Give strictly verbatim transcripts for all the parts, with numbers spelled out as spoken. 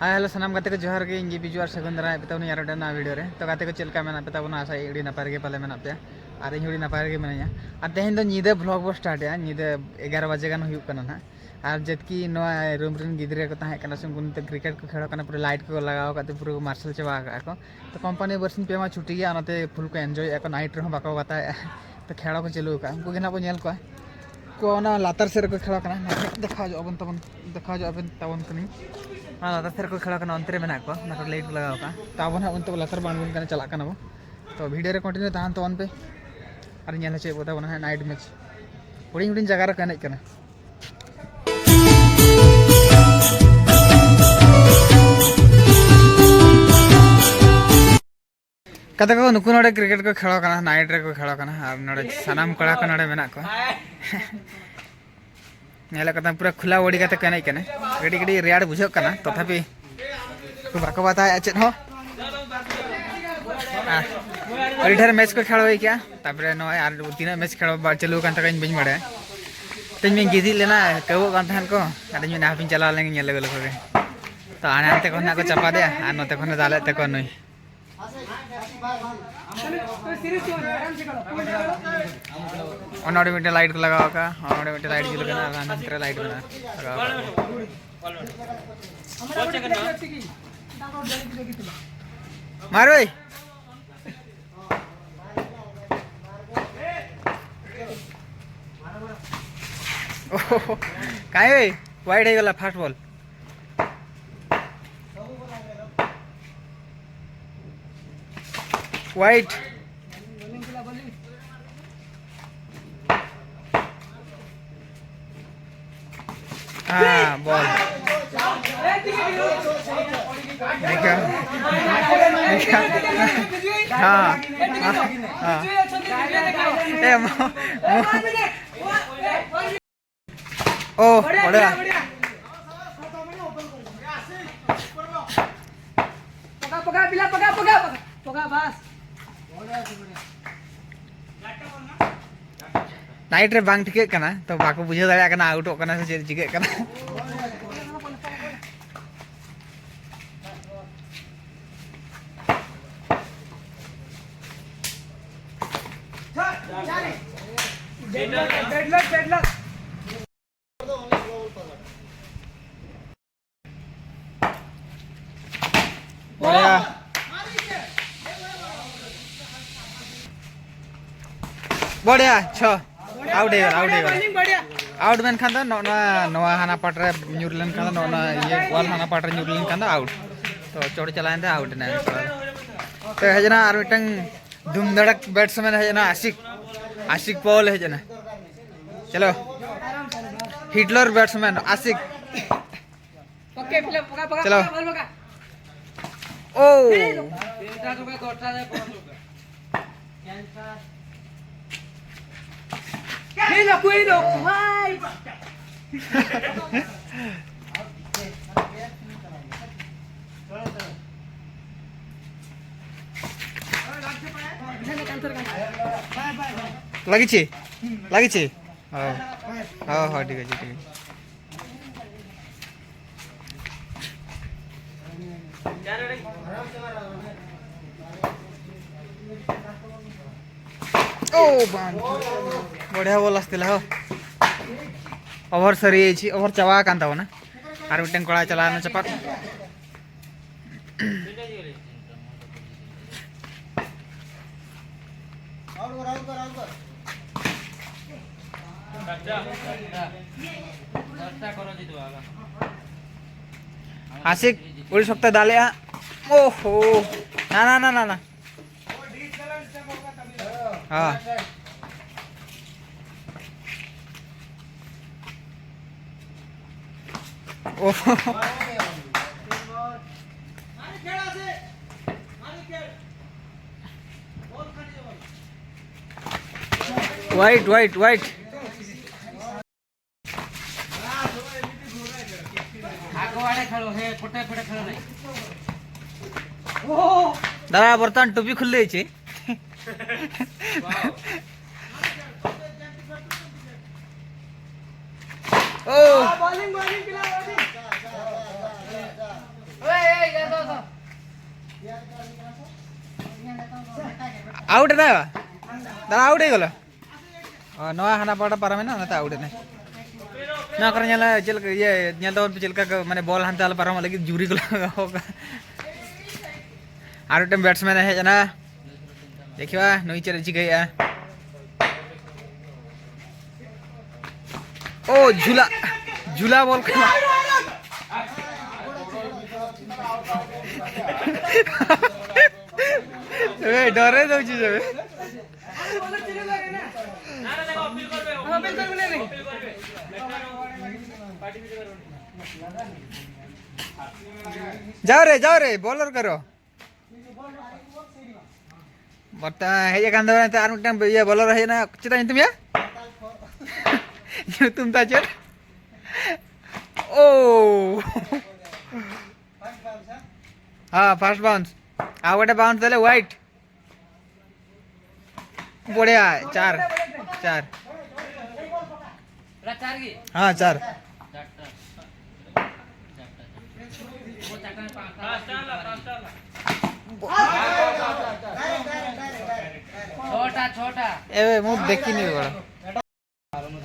ᱦᱟᱭ, hello, ᱥᱟᱱᱟᱢ ᱜᱟᱛᱮ ᱠᱚ ᱡᱚᱦᱟᱨ ᱜᱮ᱾ ᱤᱧ ᱜᱮ ᱵᱤᱡᱩ ᱟᱨ ᱥᱟᱹᱜᱩᱱ ᱫᱟᱨᱟᱢ ᱯᱮ ᱛᱟᱵᱚᱱᱟ ᱟᱨ ᱢᱤᱫᱴᱮᱱ ᱱᱟᱣᱟ ᱵᱷᱤᱰᱤᱭᱳ ᱨᱮ᱾ ᱛᱚ ᱜᱟᱛᱮ ᱠᱚ, ᱪᱮᱫ ᱞᱮᱠᱟ ᱢᱮᱱᱟᱜ ᱯᱮ ᱛᱟᱵᱚᱱᱟ? ᱟᱥᱟᱭᱟᱹᱧ ᱟᱹᱰᱤ ᱱᱟᱯᱟᱭ ᱨᱮᱜᱮ ᱯᱟᱞᱮ ᱢᱮᱱᱟᱜ ᱯᱮᱭᱟ᱾ ᱟᱨ ᱤᱧ ᱦᱚᱸ ᱟᱹᱰᱤ ᱱᱟᱯᱟᱭ ᱨᱮᱜᱮ ᱢᱤᱱᱟᱹᱧᱟ᱾ ᱟᱨ ᱛᱮᱦᱮᱧ ᱫᱚ ᱧᱤᱫᱟᱹ ᱵᱷᱞᱚᱜ ᱵᱚ ᱥᱴᱟᱨᱴᱮᱜᱼᱟ᱾ ᱧᱤᱫᱟᱹ ᱮᱜᱟᱨᱚ ᱵᱟᱡᱮ ᱜᱟᱱ ᱦᱩᱭᱩᱜ ᱠᱟᱱᱟ ᱱᱟᱦᱟᱜ᱾ ᱟᱨ ᱡᱮᱫᱠᱤ ᱱᱚᱣᱟ ᱨᱩᱢ ᱨᱮᱱ ᱜᱤᱫᱽᱨᱟᱹ ᱠᱚ ᱛᱟᱦᱮᱸ ᱠᱟᱱᱟ ᱥᱮ, ᱩᱱᱠᱩ ᱱᱤᱛᱚᱜ ᱠᱨᱤᱠᱮᱴ ᱠᱚ ᱠᱷᱮᱞ ᱠᱟᱱᱟ, ᱯᱩᱨᱟᱹ ᱞᱟᱭᱤᱴ ᱠᱚ ᱞᱟᱜᱟᱣ ᱟᱠᱟᱫ ᱛᱮ ᱯᱩᱨᱟᱹ ᱠᱚ ᱢᱟᱨᱥᱟᱞ ᱪᱟᱵᱟ ᱟᱠᱟᱫᱼᱟ ᱠᱚ᱾ ᱛᱚ ᱠᱳᱢᱯᱟᱱᱤ ᱵᱟᱨᱥᱤᱧ ᱯᱮ ᱢᱟ ᱪᱷᱩᱴᱤ ᱜᱮᱭᱟ, ᱚᱱᱟᱛᱮ ᱯᱷᱩᱞ ᱠᱚ ᱮᱱᱡᱚᱭᱮᱫᱼᱟ ᱠᱚ, ᱱᱟᱭᱤᱴ ᱨᱮᱦᱚᱸ ᱵᱟᱠᱚ ᱵᱟᱛᱟᱣᱮᱫᱼᱟ᱾ ᱛᱚ ᱠᱷᱮᱞ ᱦᱚᱸᱠᱚ ᱪᱟᱹᱞᱩ ᱟᱠᱟᱫᱼᱟ, ᱩᱱᱠᱩ ᱜᱮ ᱱᱟᱦᱟᱜ ᱵᱚᱱ ᱧᱮᱞ ᱠᱚᱣᱟ᱾ ᱠᱚ ᱚᱱᱟ ᱞᱟᱛᱟᱨ ᱥᱮᱫ ᱨᱮᱠᱚ ᱠᱷᱮᱞ ᱠᱟᱱᱟ, ᱱᱟᱦᱟᱜ ᱫᱮᱠᱷᱟᱣ ᱧᱚᱜ ᱟᱵᱚᱱ ᱛᱟᱵᱚᱱ, ᱫᱮᱠᱷᱟᱣ ᱧᱚᱜ ᱟᱵᱮᱱ ᱛᱟᱵᱚᱱ ᱠᱟᱹᱱᱟᱹᱧ᱾ ᱚᱱᱟ ᱞᱟᱛᱟᱨ ᱥᱮᱫ ᱨᱮᱠᱚ ᱠᱷᱮᱞ ᱠᱟᱱᱟ, ᱚᱱᱛᱮ ᱨᱮ ᱢᱮᱱᱟᱜ ᱠᱚᱣᱟ, ᱚᱱᱟ ᱠᱚᱨᱮ ᱞᱟᱭᱤᱴ ᱠᱚ ᱞᱟᱜᱟᱣ ᱠᱟᱜᱼᱟ᱾ ᱛᱚ ᱟᱵᱚ ᱱᱟᱦᱟᱜ ᱚᱱᱛᱮ ᱞᱟᱛᱟᱨ ᱵᱚᱱ ᱟᱬᱜᱚᱱ ᱠᱟᱱᱟ, ᱪᱟᱞᱟᱜ ᱠᱟᱱᱟ ᱵᱚ᱾ ᱛᱚ ᱵᱷᱤᱰᱤᱭᱳ ᱨᱮ ᱠᱚᱱᱴᱤᱱᱤᱭᱩ ᱛᱟᱦᱮᱱ ᱛᱟᱵᱚᱱ ᱯᱮ, ᱟᱨ ᱧᱮᱞ ᱦᱚᱪᱚᱭᱮᱫ ᱵᱚ ᱛᱟᱵᱚᱱᱟ ᱱᱟᱦᱟᱜ ᱱᱟᱭᱤᱴ ᱢᱮᱪ᱾ ᱦᱩᱰᱤᱧ ᱦᱩᱰᱤᱧ ᱡᱟᱭᱜᱟ ᱨᱮᱠᱚ ᱮᱱᱮᱡ ᱠᱟᱱᱟ᱾ ᱜᱟᱛᱮ ᱠᱚ, ᱱᱩᱠᱩ ᱱᱚᱰᱮ ᱠᱨᱤᱠᱮᱴ ᱠᱚ ᱠᱷᱮᱞ ᱠᱟᱱᱟ, ᱱᱟᱭᱤᱴ ᱨᱮᱠᱚ ᱠᱷᱮᱞ ᱠᱟᱱᱟ, ᱟᱨ ᱱᱚᱰᱮ ᱥᱟᱱᱟᱢ ᱠᱚᱲᱟ ᱠᱚ ᱱᱚᱰᱮ ᱢᱮᱱᱟᱜ ᱠᱚᱣᱟ᱾ ᱧᱮᱞᱚᱜ ᱠᱟᱱᱟ ᱯᱩᱨᱟᱹ ᱠᱷᱩᱞᱟ ᱵᱚᱰᱤ ᱠᱟᱛᱮ ᱠᱚ ᱮᱱᱮᱡ ᱠᱟᱱᱟ᱾ ᱠᱟᱹᱴᱤᱡ ᱠᱟᱹᱴᱤᱡ ᱨᱮᱭᱟᱲ ᱵᱩᱡᱷᱟᱹᱜ ᱠᱟᱱᱟ, ᱛᱚᱛᱷᱟᱯᱤ ᱵᱟᱠᱚ ᱵᱟᱛᱟᱣᱮᱫᱼᱟ ᱪᱮᱫ ᱦᱚᱸ᱾ ᱟᱨ ᱟᱹᱰᱤ ᱰᱷᱮᱨ ᱢᱮᱪ ᱠᱚ ᱠᱷᱮᱞ ᱦᱩᱭ ᱠᱮᱜᱼᱟ, ᱛᱟᱨᱯᱚᱨᱮ ᱱᱚᱜᱼᱚᱭ ᱟᱨ ᱛᱤᱱᱟᱹᱜ ᱢᱮᱪ ᱠᱷᱮᱞ ᱵᱟ-, ᱪᱟᱹᱞᱩ ᱟᱠᱟᱱ ᱛᱟᱠᱚᱣᱟ ᱤᱧ ᱵᱟᱹᱧ ᱵᱟᱲᱟᱭᱟ᱾ ᱛᱮᱦᱮᱧ ᱢᱟᱧ ᱜᱤᱛᱤᱡ ᱞᱮᱱᱟ, ᱠᱟᱹᱣᱚᱜ ᱠᱟᱱ ᱛᱟᱦᱮᱱ ᱠᱚ, ᱟᱫᱚᱧ ᱢᱮᱱᱟ ᱦᱟᱯᱮᱧ ᱪᱟᱞᱟᱣ ᱞᱮᱱ ᱜᱤᱧ ᱧᱮᱞ ᱟᱹᱜᱩ ᱞᱮᱠᱚ ᱜᱮ᱾ ᱛᱚ ᱦᱟᱱᱮ ᱦᱟᱱᱛᱮ ᱠᱷᱚᱱ ᱱᱟᱜ ᱠᱚ ᱪᱟᱯᱟᱫᱮᱭᱟ ᱟᱨ ᱱᱚᱛᱮ ᱠᱷᱚᱱᱮ ᱫᱟᱞᱮᱫ ᱛᱟᱠᱚᱣᱟ ᱱᱩᱭ᱾ ᱚᱱᱟ ᱚᱸᱰᱮ ᱢᱤᱫᱴᱮᱱ ᱞᱟᱭᱤᱴ ᱠᱚ ᱞᱟᱜᱟᱣ ᱟᱠᱟᱫᱼᱟ, ᱚᱱᱟ ᱚᱸᱰᱮ ᱢᱤᱫᱴᱮᱱ ᱞᱟᱭᱤᱴ ᱡᱩᱞ ᱠᱟᱱᱟ, ᱟᱨ ᱦᱟᱱᱛᱮ ᱨᱮ ᱞᱟᱭᱤᱴ ᱢᱮᱱᱟᱜᱼᱟ, ᱞᱟᱜᱟᱣ ᱟᱠᱟᱫᱼᱟ᱾ ᱢᱟᱨᱳᱭ। ᱳᱦ, ᱠᱟᱭ ᱳᱭ, ᱣᱟᱭᱤᱰ ᱦᱩᱭ ᱜᱮᱞᱟ, ᱯᱷᱟᱥᱴ ᱵᱚᱞ। ᱣᱟᱭᱤᱰ। ᱦᱮᱸ, ᱵᱚᱞ। ᱫᱮᱠᱷᱟ, ᱫᱮᱠᱷᱟ। ᱦᱮᱸ, ᱦᱮᱸ। ᱮ, ᱢᱚ-, ᱢᱚ-, ᱳ, ᱵᱚᱲᱮ। ᱯᱚᱜᱟ, ᱯᱚᱜᱟ, ᱵᱤᱞᱟ, ᱯᱚᱜᱟ, ᱯᱚᱜᱟ, ᱯᱚᱜᱟ, ᱯᱚᱜᱟ, ᱵᱟᱥ। ᱱᱟᱭᱤᱴ ᱨᱮ ᱵᱟᱝ ᱴᱷᱤᱠᱟᱹᱜ ᱠᱟᱱᱟ, ᱛᱚ ᱵᱟᱠᱚ ᱵᱩᱡᱷᱟᱹᱣ ᱫᱟᱲᱮᱭᱟᱜ ᱠᱟᱱᱟ ᱟᱣᱩᱴᱚᱜ ᱠᱟᱱᱟ ᱥᱮ ᱪᱮᱫ ᱪᱤᱠᱟᱹᱜ ᱠᱟᱱᱟ᱾ ᱵᱚᱲᱭᱟ᱾ ᱵᱚᱲᱭᱟ, ᱪᱷᱚ᱾ ᱟᱣᱩᱴ ᱦᱩᱭᱩᱜᱼᱟ, ᱟᱣᱩᱴ ᱦᱩᱭᱩᱜᱼᱟ᱾ ᱟᱣᱩᱴ ᱢᱮᱱᱠᱷᱟᱱ ᱫᱚ ᱱᱚᱜᱼᱚ ᱱᱚᱣᱟ, ᱱᱚᱣᱟ ᱦᱟᱱᱟ ᱯᱟᱴ ᱨᱮ ᱧᱩᱨ ᱞᱮᱱᱠᱷᱟᱱ ᱫᱚ, ᱱᱚᱜᱼᱚ ᱱᱚᱣᱟ ᱤᱭᱟᱹ ᱣᱟᱞ ᱦᱟᱱᱟ ᱯᱟᱴ ᱨᱮ ᱧᱩᱨ ᱞᱮᱱᱠᱷᱟᱱ ᱫᱚ ᱟᱣᱩᱴ᱾ ᱛᱚ ᱪᱚᱴ ᱪᱟᱞᱟᱣᱮᱱ ᱛᱮ ᱟᱣᱩᱴ ᱮᱱᱟ᱾ ᱛᱚ ᱦᱮᱡ ᱮᱱᱟ ᱟᱨ ᱢᱤᱫᱴᱟᱝ ᱫᱷᱩᱢᱫᱷᱟᱲᱟᱠ ᱵᱮᱴᱥᱢᱮᱱ ᱦᱮᱡ ᱮᱱᱟ, ᱟᱥᱤᱠ᱾ ᱟᱥᱤᱠ ᱯᱚᱞ ᱦᱮᱡ ᱮᱱᱟ᱾ ᱪᱚᱞᱚ, ᱦᱤᱴᱞᱟᱨ ᱵᱮᱴᱥᱢᱮᱱ ᱟᱥᱤᱠ᱾ ओके, फिलहाल पका, पका, चलो। पका, बॉल पका। ओ। ये लो, ये लो, ये लो, भाई। লাগিছে? লাগিছে? হ্যাঁ। হ্যাঁ, হ্যাঁ, ঠিক আছে, ঠিক আছে। ᱳ, ᱵᱟᱝ᱾ ᱵᱚᱲᱦᱤᱭᱟ ᱵᱚᱞ ᱟᱥᱛᱤᱞᱟ ᱦᱳ᱾ ᱳᱵᱷᱟᱨ ᱥᱟᱹᱨᱤ ᱦᱮᱡ ᱮᱱᱟ, ᱳᱵᱷᱟᱨ ᱪᱟᱵᱟ ᱟᱠᱟᱱ ᱛᱟᱵᱚᱱᱟ᱾ ᱟᱨ ᱢᱤᱫᱴᱮᱱ ᱠᱚᱲᱟ ᱪᱟᱞᱟᱣ ᱮᱱᱟ ᱪᱟᱯᱟᱫ᱾ ᱟᱥᱤᱠ, ᱩᱲᱤ ᱥᱚᱠᱛᱚᱭ ᱫᱟᱞᱮᱜᱼᱟ᱾ ᱳᱦᱳ, ᱱᱟ, ᱱᱟ, ᱱᱟ, ᱱᱟ, ᱱᱟ᱾ ᱦᱮᱸ᱾ ᱳᱦᱳ᱾ Wide, wide, wide. आगो आड़े खड़ो है, फोटे फोटे खड़ो नहीं। दादा, बर्तन टोपी खुल ଯାଇଛି। ओ। बॉलिंग, बॉलिंग के लिए बॉलिंग। ओए, ए, जा, जा, जा। आउट दादा। दादा, आउट ᱦᱩᱭ ᱜᱚᱞᱟ। ᱚ, ᱱᱚᱣᱟ ᱦᱟᱱᱟ ᱯᱟᱦᱴᱟ ᱯᱟᱨᱚᱢᱮᱱᱟ, ᱚᱱᱟᱛᱮ ᱟᱣᱩᱴ ᱮᱱᱟᱭ᱾ ᱱᱚᱣᱟ ᱠᱚᱨᱮ ᱧᱮᱞᱟ ᱪᱮᱫ ᱞᱮᱠᱟ, ᱤᱭᱟᱹ, ᱧᱮᱞ ᱛᱟᱵᱚᱱ ᱯᱮ ᱪᱮᱫ ᱞᱮᱠᱟ ᱠᱚ, ᱢᱟᱱᱮ, ᱵᱚᱞ ᱦᱟᱱᱛᱮ ᱟᱞᱚ ᱯᱟᱨᱚᱢᱚᱜ ᱞᱟᱹᱜᱤᱫ ᱡᱩᱨᱤ ᱠᱚ ᱞᱟᱜᱟᱣ ᱠᱟᱜᱼᱟ᱾ ᱟᱨ ᱢᱤᱫᱴᱮᱱ ᱵᱮᱴᱥᱢᱮᱱ ᱮ ᱦᱮᱡ ᱮᱱᱟ᱾ ᱫᱮᱠᱷᱤᱣᱟ ᱱᱩᱭ ᱪᱮᱫ ᱮ ᱪᱤᱠᱟᱹᱭᱮᱫᱼᱟ᱾ ᱳ, ᱡᱷᱩᱞᱟ, ᱡᱷᱩᱞᱟ ᱵᱚᱞ ᱠᱟᱱᱟ᱾ ᱮ, ᱰᱚᱨᱮ ᱫᱚ ᱪᱮᱫ ᱮ? ᱡᱟᱣ ᱨᱮ, ᱡᱟᱣ ᱨᱮ, ᱵᱚᱞᱚᱨ ᱠᱟᱨᱚ᱾ ᱵᱟᱨᱛᱟ ᱦᱮᱡ ᱟᱠᱟᱱ ᱫᱚ ᱮᱱᱛᱮ ᱟᱨ ᱢᱤᱫᱴᱟᱝ ᱤᱭᱟᱹ ᱵᱚᱞᱚᱨ ᱦᱮᱡ ᱮᱱᱟ᱾ ᱪᱮᱫ ᱛᱟᱭ ᱧᱩᱛᱩᱢ ᱭᱟ? ᱧᱩᱛᱩᱢ ᱛᱟᱭ ᱪᱮᱫ? ᱳ! ᱦᱮᱸ, ᱯᱷᱟᱨᱥᱴ ᱵᱟᱣᱩᱱᱥ᱾ ᱟᱨ ᱜᱚᱴᱟ ᱵᱟᱣᱩᱱᱥ ᱛᱟᱦᱞᱮ ᱦᱳᱣᱟᱭᱤᱴ᱾ ᱵᱚᱲᱤᱭᱟ, ᱪᱟᱨ, ᱪᱟᱨ᱾ ᱦᱮᱸ, ᱪᱟᱨ᱾ ᱪᱷᱚᱴᱟ, ᱪᱷᱚᱴᱟ। ᱮ, ᱢᱩ ᱫᱮᱠᱷᱤᱱᱤ ᱵᱟᱲᱟ।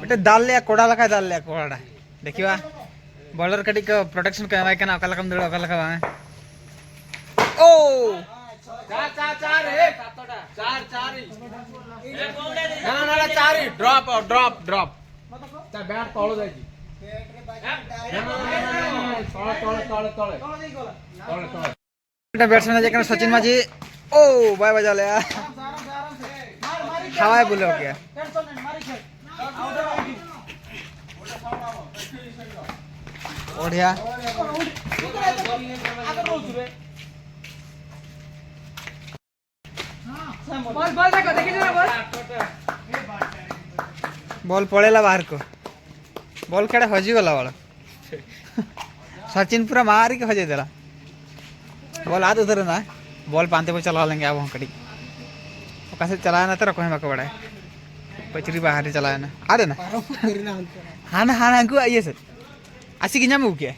ᱢᱤᱫᱴᱮᱱ ᱫᱟᱞ ᱞᱮᱭᱟ ᱠᱚᱲᱟ ᱞᱮᱠᱟᱭ ᱫᱟᱞ ᱞᱮᱭᱟ ᱠᱚᱲᱟᱴᱟ᱾ ᱫᱮᱠᱷᱤᱣᱟ᱾ ᱵᱚᱞᱟᱨ ᱠᱟᱹᱴᱤᱡ ᱠᱚ ᱯᱨᱚᱴᱮᱠᱥᱚᱱ ᱠᱚ ᱮᱢᱟᱭ ᱠᱟᱱᱟ, ᱚᱠᱟ ᱞᱮᱠᱟᱢ ᱫᱟᱹᱲᱟ, ᱚᱠᱟ ᱞᱮᱠᱟ ᱵᱟᱝ᱾ ᱳ! ᱪᱟᱨ, ᱪᱟᱨ, ᱪᱟᱨ, ᱮ᱾ ᱪᱟᱨ, ᱪᱟᱨ, ᱮ᱾ ᱱᱟ, ᱱᱟ, ᱱᱟ, ᱪᱟᱨ, ᱮ᱾ Drop, drop, drop. ତା ବ୍ୟାଟ୍ ତଳ ଯାଇଛି। ନା, ନା, ନା, ନା, ନା, ନା, ତଳେ, ତଳେ, ତଳେ, ତଳେ। ତଳେ, ତଳେ। ᱢᱤᱫᱴᱟᱝ ᱵᱮᱴᱥᱢᱮᱱ ᱦᱮᱡ ᱠᱟᱱᱟ ᱥᱚᱪᱤᱱ ᱢᱟᱹᱡᱷᱤ᱾ ᱳ, ᱵᱟᱭ ᱵᱟᱡᱟᱣ ᱞᱮᱜᱼᱟ᱾ ᱦᱟᱣᱟᱭ ᱵᱩᱞᱟᱹᱣ ᱠᱮᱜᱼᱟ᱾ ᱵᱚᱲᱤᱭᱟ᱾ ᱵᱚᱞ ᱯᱚᱲᱮᱞᱟ ᱵᱟᱦᱟᱨ ᱠᱚ᱾ ᱵᱚᱞ ᱠᱷᱮᱲᱟ ᱦᱚᱡᱤ ᱜᱚᱞᱟ ᱵᱟᱲᱟ᱾ ᱥᱟᱪᱤᱱ ᱯᱩᱨᱟ ᱢᱟᱨᱤ ᱠᱚ ᱦᱚᱡᱮ ᱫᱮᱞᱟ᱾ ᱵᱚᱞ ᱟᱫ ᱩᱛᱟᱹᱨ ᱮᱱᱟ᱾ ᱵᱚᱞ ᱯᱟᱱᱛᱮ ᱵᱚ ᱪᱟᱞᱟᱣ ᱞᱮᱱ ᱜᱮ ᱟᱵᱚ ᱦᱚᱸ ᱠᱟᱹᱴᱤᱡ᱾ ᱚᱠᱟ ᱥᱮᱫ ᱪᱟᱞᱟᱣ ᱮᱱᱟ ᱛᱚ ᱚᱠᱚᱭ ᱦᱚᱸ ᱵᱟᱠᱚ ᱵᱟᱲᱟᱭᱟ᱾ ᱯᱟᱹᱪᱨᱤ ᱵᱟᱦᱟᱨ ᱨᱮ ᱪᱟᱞᱟᱣ ᱮᱱᱟ᱾ ᱟᱫ ᱮᱱᱟ᱾ ᱦᱟᱱᱟ, ᱦᱟᱱᱟ ᱩᱱᱠᱩᱣᱟᱜ ᱤᱭᱟᱹ ᱥᱮᱫ᱾ ᱟᱥᱤ ᱜᱮ ᱧᱟᱢ ᱟᱹᱜᱩ ᱠᱮᱜᱼᱟ᱾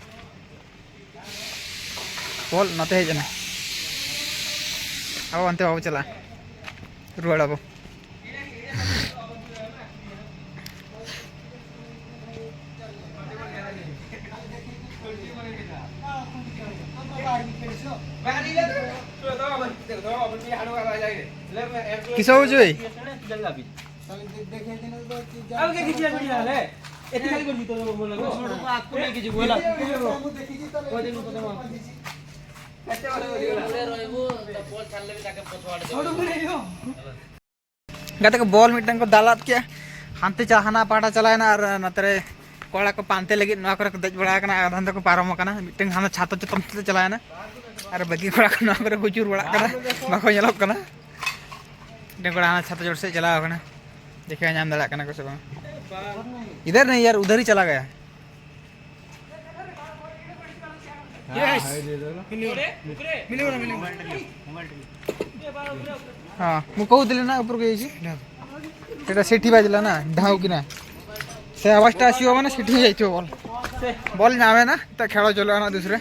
ᱵᱚᱞ ᱱᱚᱛᱮ ᱦᱮᱡ ᱮᱱᱟ᱾ ᱟᱵᱚ ᱚᱱᱛᱮ ᱵᱟᱵᱚ ᱪᱟᱞᱟᱜᱼᱟ᱾ ᱨᱩᱣᱟᱹᱲ ᱟᱵᱚ᱾ কিসব হচ্ছে ভাই? ᱜᱟᱛᱮ ᱠᱚ ᱵᱚᱞ ᱢᱤᱫᱴᱟᱝ ᱠᱚ ᱫᱟᱞᱟᱫ ᱠᱮᱜᱼᱟ, ᱦᱟᱱᱛᱮ ᱪᱟ-, ᱦᱟᱱᱟ ᱯᱟᱦᱴᱟ ᱪᱟᱞᱟᱣᱮᱱᱟ, ᱟᱨ ᱱᱚᱛᱮ ᱨᱮ ᱠᱚᱲᱟ ᱠᱚ ᱯᱟᱱᱛᱮ ᱞᱟᱹᱜᱤᱫ ᱱᱚᱣᱟ ᱠᱚᱨᱮ ᱠᱚ ᱫᱮᱡ ᱵᱟᱲᱟ ᱟᱠᱟᱱᱟ, ᱟᱨ ᱟᱫᱷᱟᱱ ᱫᱚᱠᱚ ᱯᱟᱨᱚᱢ ᱟᱠᱟᱱᱟ, ᱢᱤᱫᱴᱟᱝ ᱦᱟᱱᱟ ᱪᱷᱟᱛᱟ ᱪᱮᱛᱟᱱ ᱛᱮ ᱪᱟᱞᱟᱣᱮᱱᱟ, ᱟᱨ ᱵᱟᱹᱠᱤ ᱠᱚᱲᱟ ᱠᱚ ᱱᱚᱣᱟ ᱠᱚᱨᱮ ᱠᱚ ᱟᱹᱪᱩᱨ ᱵᱟᱲᱟᱜ ᱠᱟᱱᱟ, ᱵᱟᱠᱚ ᱧᱮᱞᱚᱜ ᱠᱟᱱᱟ᱾ ᱢᱤᱫᱴᱟᱝ ᱠᱚᱲᱟ ᱦᱟᱱᱟ ᱪᱷᱟᱛᱟ ᱪᱚᱴ ᱥᱮᱫ ᱪᱟᱞᱟᱣ ᱟᱠᱟᱱᱟ, ᱫᱮᱠᱷᱮ ᱧᱟᱢ ᱫᱟᱲᱮᱭᱟᱜ ᱠᱟᱱᱟ ᱠᱚ ᱥᱮ ᱵᱟᱝ᱾ ᱤᱫᱷᱟᱨ ᱱᱟᱦᱤᱸ ᱭᱟᱨ, ᱩᱫᱷᱟᱨ ᱦᱤ ᱪᱟᱞᱟ ᱜᱟᱭᱟ᱾ ᱦᱮᱸ, ᱢᱩ ᱠᱚ ᱩᱫ ᱞᱮᱱᱟ ᱩᱯᱚᱨ ᱜᱮ ᱡᱤ᱾ ᱮᱴᱟ ᱥᱤᱴᱤ ᱵᱟᱡ ᱞᱮᱱᱟ, ᱰᱷᱟᱣ ᱠᱤᱱᱟ᱾ ᱥᱮ ᱟᱣᱟᱡᱽ ᱴᱟ ᱟᱥᱤᱵᱟ ᱢᱟᱱᱮ ᱥᱤᱴᱤ ᱦᱤᱡᱩᱜᱼᱟ ᱵᱚᱞ᱾ ᱵᱚᱞ ᱧᱟᱢᱮᱱᱟ, ᱛᱚ ᱠᱷᱮᱞᱟ ᱪᱚᱞᱚᱜᱼᱟ ᱱᱟ ᱫᱩᱥᱨᱟ᱾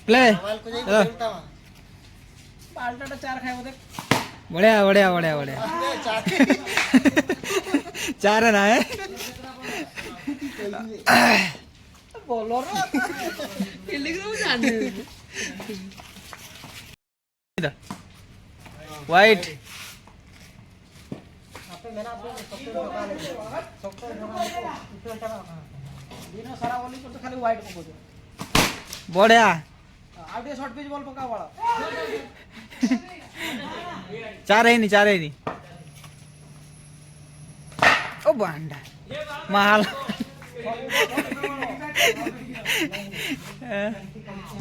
ᱯᱞᱮ᱾ ᱦᱮᱞᱳ᱾ बढ़िया, बढ़िया, बढ़िया, बढ़िया। चार रन आए। ᱦᱳᱣᱟᱭᱤᱴ᱾ ᱵᱚᱲᱭᱟ᱾ ᱪᱟᱨ ᱦᱮᱭᱱᱤ, ᱪᱟᱨ ᱦᱮᱭᱱᱤ᱾ ᱳ ᱵᱟᱱᱰᱟ᱾ ᱢᱟᱞ᱾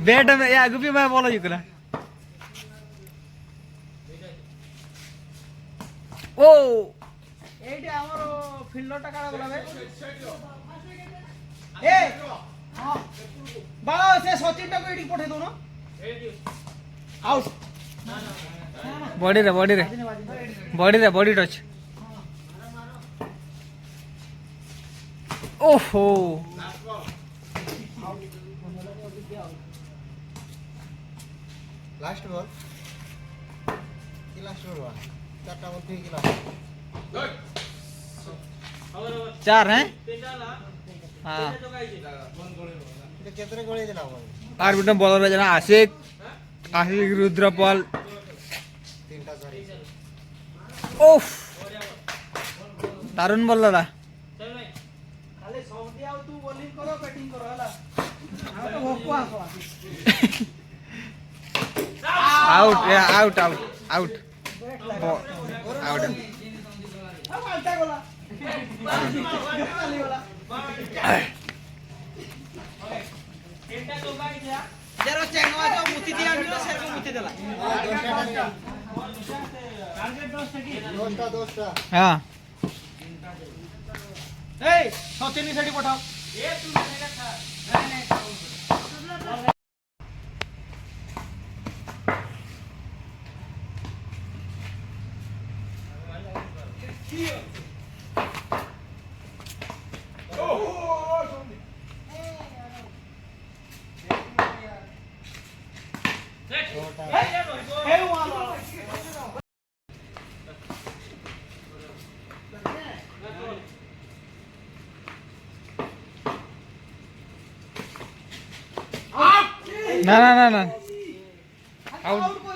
ᱵᱮᱴ ᱢᱮ, ᱭᱟ, ᱜᱩᱯᱤ ᱢᱟ ᱵᱚᱞ ᱦᱩᱭᱩᱜ ᱠᱟᱱᱟ᱾ ᱳ! ଏଇଠି ଆମର ଫିଲ୍ଡରଟା କାଳେ ଗଲା ବେ? ଏ! ହଁ। ବାଳ, ସେ ସଚିନଟାକୁ ଏଇଠିକି ପଠେଇ ଦଉନ। ଆଉଟ୍। ବଡିରେ, ବଡିରେ। ବଡିରେ, ବଡି ଟଚ୍। ଓହୋ। Last ball. କି ଲାଷ୍ଟ ବଲ୍ ବା? ଚାରିଟା ବଲ୍ ଥିବ କି ଲାଷ୍ଟ? ଚାର, ହେଁ? ହଁ। ᱟᱨ ᱢᱤᱫᱴᱟᱝ ᱵᱚᱞ ᱨᱮ ᱡᱟᱦᱟᱸ ᱟᱥᱤᱠ, ᱟᱥᱤᱠ ᱨᱩᱫᱨᱚᱯᱟᱞ᱾ ᱳᱯᱷ! ᱫᱟᱨᱩᱱ ᱵᱚᱞ ᱫᱟᱫᱟ᱾ ᱟᱣᱩᱴ, ᱭᱟ, ᱟᱣᱩᱴ, ᱟᱣᱩᱴ, ᱟᱣᱩᱴ᱾ ᱵᱚ-, ᱟᱣᱩᱴ᱾ ᱡᱟᱨᱚ ᱪᱮᱱ ᱱᱚᱣᱟ ᱫᱚ ᱢᱩᱛᱤ ᱫᱤᱭᱟ ᱟᱱ ᱥᱮᱨ ᱠᱚ ᱢᱩᱛᱤ ᱫᱮᱞᱟ᱾ ᱦᱮᱸ᱾ ᱮᱭ, ᱥᱚᱪᱤᱱ ᱥᱮᱴᱤ ᱯᱚᱴᱷᱟᱣ᱾ না, না, না, না। আউট।